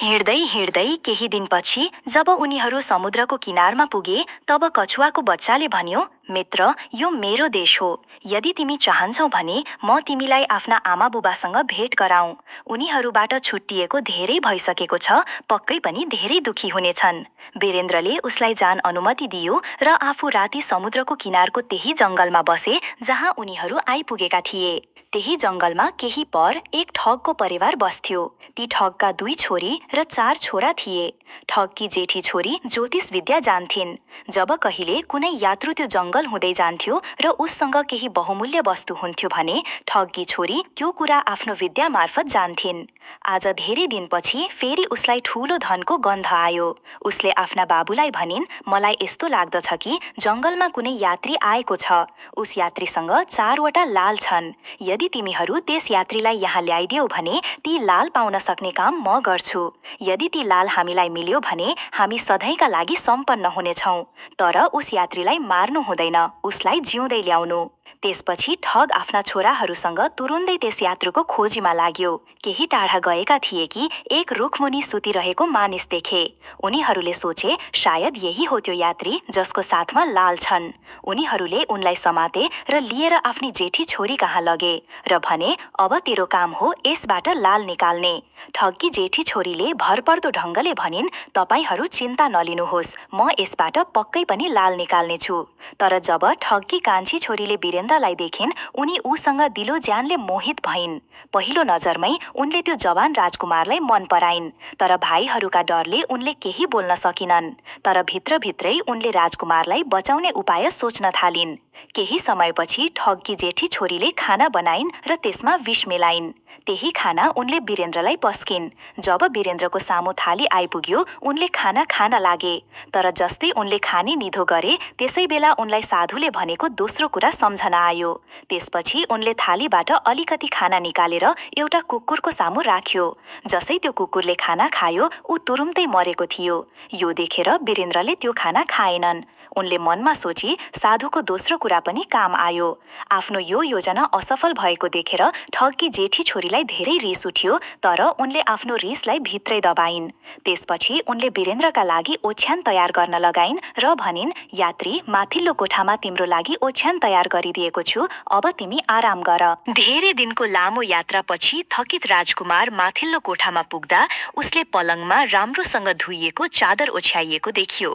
हिँड्दै हिँड्दै केही दिनपछि जब उनीहरू समुद्रको किनारमा पुगे तब कछुवाको बच्चाले भन्यो, मित्र, यो मेरो देश हो। यदि तिमी चाहन्छौ भने म तिमीलाई आफ्ना आमा बुबासँग भेट गराउँ। उनीहरूबाट छुट्टिएको धेरै भइसकेको छ, पक्कै पनि धेरै दुखी हुनेछन्। वीरेन्द्रले उसलाई जान अनुमति दियो र आफू राति समुद्रको किनारको त्यही जङ्गलमा बसे जहाँ उनीहरू आइपुगेका थिए। त्यही जङ्गलमा केही पर एक ठगको परिवार बस्थ्यो। ती ठगका 2 छोरी र 4 छोरा थिए। ठगकी जेठी छोरी ज्योतिष विद्या जान्थिन्। जब कहिले कुनै यात्रु त्यो जङ्गल हुँदै जान्थ्यो र उससँग केही बहुमूल्य वस्तु हुन्थ्यो भने ठगकी छोरी त्यो कुरा आफ्नो विद्या मार्फत जान्थिन्। आज धेरै दिनपछि फेरि उसलाई ठूलो धनको गन्ध आयो। उसले आफ्ना बाबुलाई भनिन्, मलाई यस्तो लाग्दछ कि जङ्गलमा कुनै यात्री आएको छ। उस यात्रीसँग 4 वटा लाल छन्। यदि तिमीहरू त्यस यात्रीलाई यहाँ ल्याइदियौ भने ती लाल पाउन सक्ने काम म गर्छु। यदि ती लाल हामीलाई मिल्यो भने हामी सधैँका लागि सम्पन्न हुनेछौँ। तर उस यात्रीलाई मार्नु हुँदैन, उसलाई जिउँदै ल्याउनु। त्यसपछि ठग आफ्ना छोराहरूसँग तुरुन्तै त्यस यात्रुको खोजीमा लाग्यो। केही टाढा गएका थिए कि एक रुखमुनि सुतिरहेको मानिस देखे। उनीहरूले सोचे सायद यही हो त्यो यात्री जसको साथमा लाल छन्। उनीहरूले उनलाई समाते र लिएर आफ्नी जेठी छोरी कहाँ लगे र भने, अब तेरो काम हो यसबाट लाल निकाल्ने। ठगकी जेठी छोरीले भरपर्दो ढङ्गले भनिन्, तपाईहरू चिन्ता नलिनुहोस्, म यसबाट पक्कै पनि लाल निकाल्नेछु। तर जब ठगकी कान्छी छोरीले वीरेन्द्रलाई देखिन्, उनी उसँग दिलो ज्यानले मोहित भइन्। पहिलो नजरमै उनले त्यो जवान राजकुमारलाई मन पराइन्। तर भाइहरूका डरले उनले केही बोल्न सकिनन्। तर भित्रभित्रै उनले राजकुमारलाई बचाउने उपाय सोच्न थालिन्। केही समयपछि ठगकी जेठी छोरीले खाना बनाइन् र त्यसमा विष मिलाइन्। त्यही खाना उनले वीरेन्द्रलाई पस्किन्। जब वीरेन्द्रको सामु थाली आइपुग्यो, उनले खाना खान लागे। तर जस्तै उनले खाने निधो गरे त्यसै बेला उनलाई साधुले भनेको दोस्रो कुरा सम्झना आयो। त्यसपछि उनले थालीबाट अलिकति खाना निकालेर एउटा कुकुरको सामु राख्यो। जसै त्यो कुकुरले खाना खायो, ऊ तुरुन्तै मरेको थियो। यो देखेर वीरेन्द्रले त्यो खाना खाएनन्। उनले मनमा सोची साधुको दोस्रो कुरा पनि काम आयो। आफ्नो यो योजना असफल भएको देखेर ठगकी जेठी छोरीलाई धेरै रिस उठ्यो, तर उनले आफ्नो रिसलाई भित्रै दबाइन्। त्यसपछि उनले वीरेन्द्रका लागि ओछ्यान तयार गर्न लगाइन् र भनिन्, यात्री, माथिल्लो कोठामा तिम्रो लागि ओछ्यान तयार गरिदिएको छु, अब तिमी आराम गर। धेरै दिनको लामो यात्रापछि थकित राजकुमार माथिल्लो कोठामा पुग्दा उसले पलङमा राम्रोसँग धुइएको चादर ओछ्याइएको देख्यो।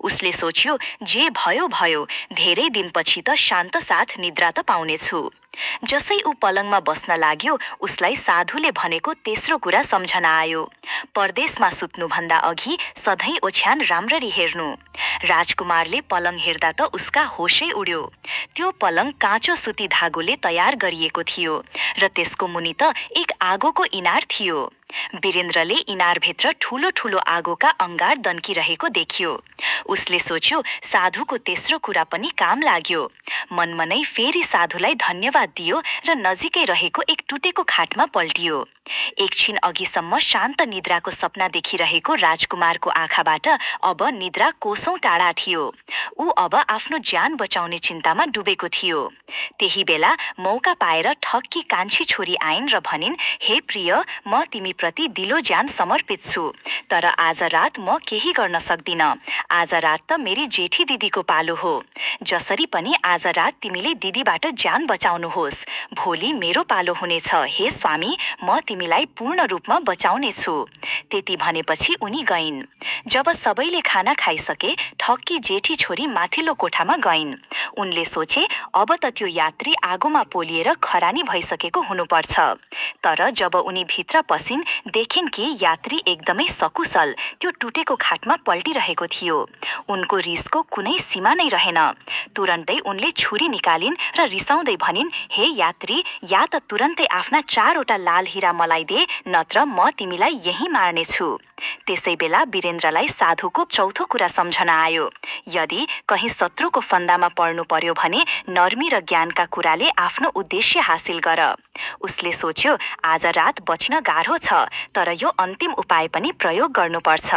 उसले सोच्यो, जे भयो भयो, धेरै दिनपछि त शान्त साथ निद्रा त पाउनेछु। जसै ऊ पलङमा बस्न लाग्यो, उसलाई साधुले भनेको तेस्रो कुरा सम्झना आयो। परदेशमा सुत्नुभन्दा अघि सधैँ ओछ्यान राम्ररी हेर्नु। राजकुमारले पलङ हेर्दा त उसका होसै उड्यो। त्यो पलङ काँचो सुती धागोले तयार गरिएको थियो र त्यसको मुनि त एक आगोको इनार थियो। वीरेन्द्रले इनारभित्र ठूलो ठूलो आगोका अंगार दन्किरहेको देख्यो। उसले सोच्यो, साधुको तेस्रो कुरा पनि काम लाग्यो। मनमनै फेरि साधुलाई धन्यवाद दियो र नजिकै रहेको एक टुटेको खाटमा पल्टियो। एकछिन अघिसम्म शान्त निद्राको सपना देखिरहेको राजकुमारको आँखाबाट अब निद्रा कोसौं टाढा थियो। ऊ अब आफ्नो ज्यान बचाउने चिन्तामा डुबेको थियो। त्यही बेला मौका पाएर ठगकी कान्छी छोरी आइन् र भनिन्, हे प्रिय, म तिमीप्रति दिलो ज्यान समर्पित छु। तर आज रात म केही गर्न सक्दिन। आज रात त मेरी जेठी दिदीको पालो हो। जसरी पनि आज रात तिमीले दिदीबाट ज्यान बचाउनुहोस्। भोलि मेरो पालो हुनेछ। हे स्वामी, म तिमीलाई पूर्ण रूपमा बचाउने छु। त्यति भनेपछि उनी गइन्। जब सबैले खाना खाइसके, ठगकी जेठी छोरी माथिल्लो कोठामा गइन्। उनले सोचे, अब त त्यो यात्री आगोमा पोलिएर खरानी भइसकेको हुनुपर्छ। तर जब उनी भित्र पसिन्, देखिन् कि यात्री एकदमै सकुशल त्यो टुटेको खाटमा पल्टिरहेको थियो। उनको रिसको कुनै सीमा नै रहेन। तुरन्तै उनले छुरी निकालिन् र रिसाउँदै भनिन्, हे यात्री, या त तुरन्तै आफ्ना 4 वटा लाल हिरा मलाई दे, नत्र म तिमीलाई यही मार्नेछु। त्यसै बेला वीरेन्द्रलाई साधुको चौथो कुरा सम्झना आयो। यदि कहीँ शत्रुको फन्दामा पर्नु पर्यो भने नर्मी र ज्ञानका कुराले आफ्नो उद्देश्य हासिल गर। उसले सोच्यो, आज रात बच्न गाह्रो छ। तर यो अन्तिम उपाय पनि प्रयोग गर्नुपर्छ।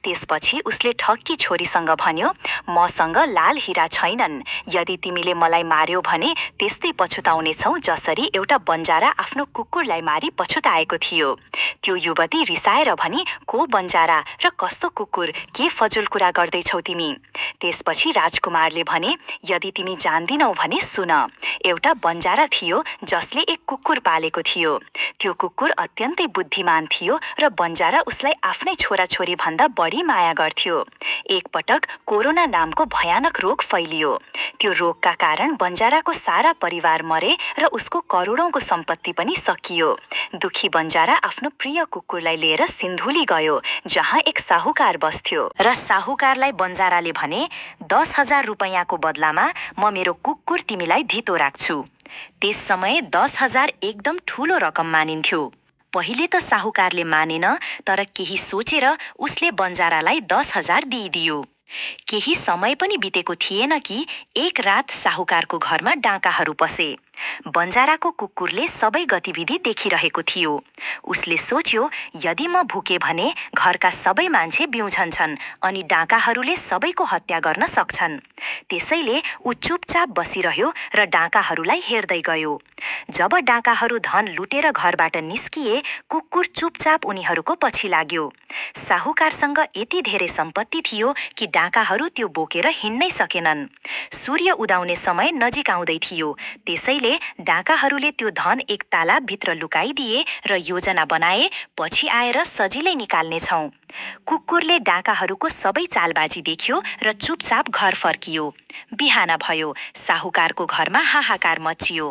त्यसपछि उसले ठक्की छोरीसँग भन्यो, मसँग लाल हिरा छैनन्। यदि तिमीले मलाई मार्यो भने त्यस्तै पछुताउनेछौ जसरी एउटा बन्जारा आफ्नो कुकुरलाई मारी पछुताएको थियो। त्यो युवती रिसाएर भनी, को बन्जारा र कस्तो कुकुर, के फजुल कुरा गर्दैछौ तिमी? त्यसपछि राजकुमारले भने, यदि तिमी जान्दिनौ भने सुन। एउटा बन्जारा थियो जसले एक कुकुर पालेको थियो। त्यो कुकुर अत्यन्तै बुद्धिमान थियो र बन्जारा उसलाई आफ्नै छोराछोरी भन्दा बढी माया गर्थ्यो। एकपटक कोरोना नामको भयानक रोग फैलियो। त्यो रोगका कारण बन्जाराको सारा परिवार मरे र उसको करोडौंको सम्पत्ति पनि सकियो। दुखी बन्जारा आफ्नो प्रिय कुकुरलाई लिएर सिन्धुली गयो, जहाँ एक साहुकार बस्थ्यो। र साहुकारलाई बन्जाराले भने, 10,000 रुपैयाँको बदलामा म मेरो कुकुर तिमीलाई धितो राख्छु। त्यस समय 10,000 एकदम ठूलो रकम मानिन्थ्यो। पहिले त साहुकारले मानेन, तर केही सोचेर उसले बन्जारालाई 10,000 दिइदियो। केही समय पनि बितेको थिएन कि एक रात साहुकारको घरमा डाँकाहरू पसे। बन्जाराको कुकुरले सबै गतिविधि देखिरहेको थियो। उसले सोच्यो, यदि म भुके भने घरका सबै मान्छे बिउझन्छन् अनि डाँकाहरूले सबैको हत्या गर्न सक्छन्। त्यसैले ऊ चुपचाप बसिरह्यो र डाँकाहरूलाई हेर्दै गयो। जब डाँकाहरू धन लुटेर घरबाट निस्किए, कुकुर चुपचाप उनीहरूको पछि लाग्यो। साहुकारसँग यति धेरै सम्पत्ति थियो कि डाँकाहरू त्यो बोकेर हिँड्नै सकेनन्। सूर्य उदाउने समय नजिक आउँदै थियो, त्यसैले डाँकाहरूले त्यो धन एक तालाबभित्र लुकाइदिए र योजना बनाए, पछि आएर सजिलै निकाल्नेछौँ। कुकुरले डाँकाहरूको सबै चालबाजी देख्यो र चुपचाप घर फर्कियो। बिहान भयो, साहुकारको घरमा हाहाकार मचियो।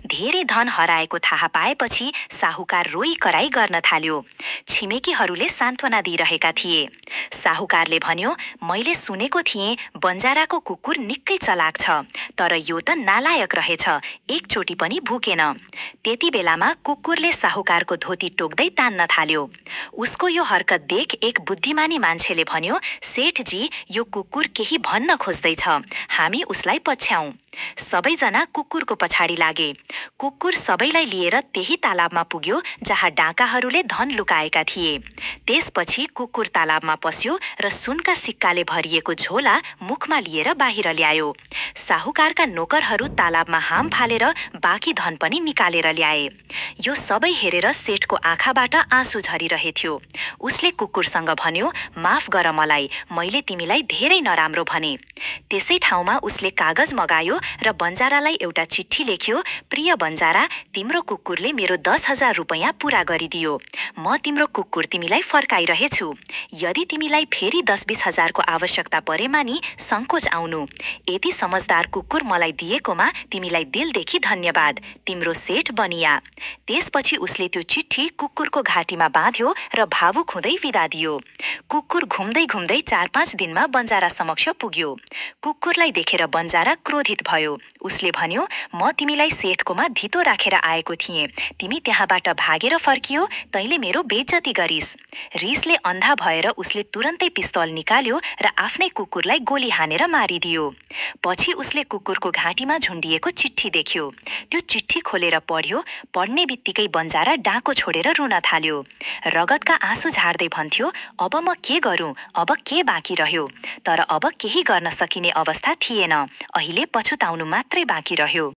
धेरै धन हराएको थाहा पाएपछि साहुकार रोई कराई गर्न थाल्यो। छिमेकीहरूले सान्त्वना दिइरहेका थिए। साहुकारले भन्यो, मैले सुनेको थिएँ बन्जाराको कुकुर निकै चलाक छ, तर यो त नालायक रहेछ, एकचोटि पनि भुकेन। त्यति बेलामा कुकुरले साहुकारको धोती टोक्दै तान्न थाल्यो। उसको यो हरकत देख एक बुद्धिमानी मान्छेले भन्यो, सेठजी, यो कुकुर केही भन्न खोज्दैछ, हामी उसलाई पछ्याउँ। सबैजना कुकुरको पछाडि लागे। कुकुर सबैलाई लिएर त्यही तालाबमा पुग्यो जहाँ डाँकाहरूले धन लुकाएका थिए। त्यसपछि कुकुर तालाबमा पस्यो र सुनका सिक्काले भरिएको झोला मुखमा लिएर बाहिर ल्यायो। साहुकारका नोकरहरू तालाबमा हाम फालेर बाँकी धन पनि निकालेर ल्याए। यो सबै हेरेर सेठको आँखाबाट आँसु झरिरहेथ्यो। उसले कुकुरसँग भन्यो, माफ गर मलाई, मैले तिमीलाई धेरै नराम्रो भने। त्यसै ठाउँमा उसले कागज मगायो र बन्जारालाई एउटा चिठी लेख्यो, प्रिय बन्जारा, तिम्रो कुकुरले मेरो 10,000 रुपैयाँ पूरा गरिदियो। म तिम्रो कुकुर तिमीलाई फर्काइरहेछु। यदि तिमीलाई फेरि 10-20 हजारको आवश्यकता परेमा नि सङ्कोच आउनु। यति समझदार कुकुर मलाई दिएकोमा तिमीलाई दिलदेखि धन्यवाद। तिम्रो सेठ बनिया। त्यसपछि उसले त्यो चिठी कुकुरको घाँटीमा बाँध्यो र भावुक हुँदै विदा दियो। कुकुर घुम्दै घुम्दै 4-5 दिनमा बन्जारा समक्ष पुग्यो। कुकुरलाई देखेर बन्जारा क्रोधित भयो। उसले भन्यो, म तिमीलाई सेठकोमा धितो राखेर आएको थिएँ, तिमी त्यहाँबाट भागेर फर्कियो, तैँले मेरो बेइज्जती गरिस्। रिसले अन्धा भएर उसले तुरन्तै पिस्तौल निकाल्यो र आफ्नै कुकुरलाई गोली हानेर मारिदियो। पछि उसले कुकुरको घाँटीमा झुन्डिएको चिठी देख्यो। त्यो चिठी खोलेर पढ्यो। पढ्ने बित्तिकै बन्जारा डाँको छोडेर रुन थाल्यो। रगतका आँसु झार्दै भन्थ्यो, अब म के गरूँ, अब के बाँकी रह्यो? तर अब केही गर्न सकिने अवस्था थिएन। अहिले पछुताउनु मात्रै बाँकी रह्यो।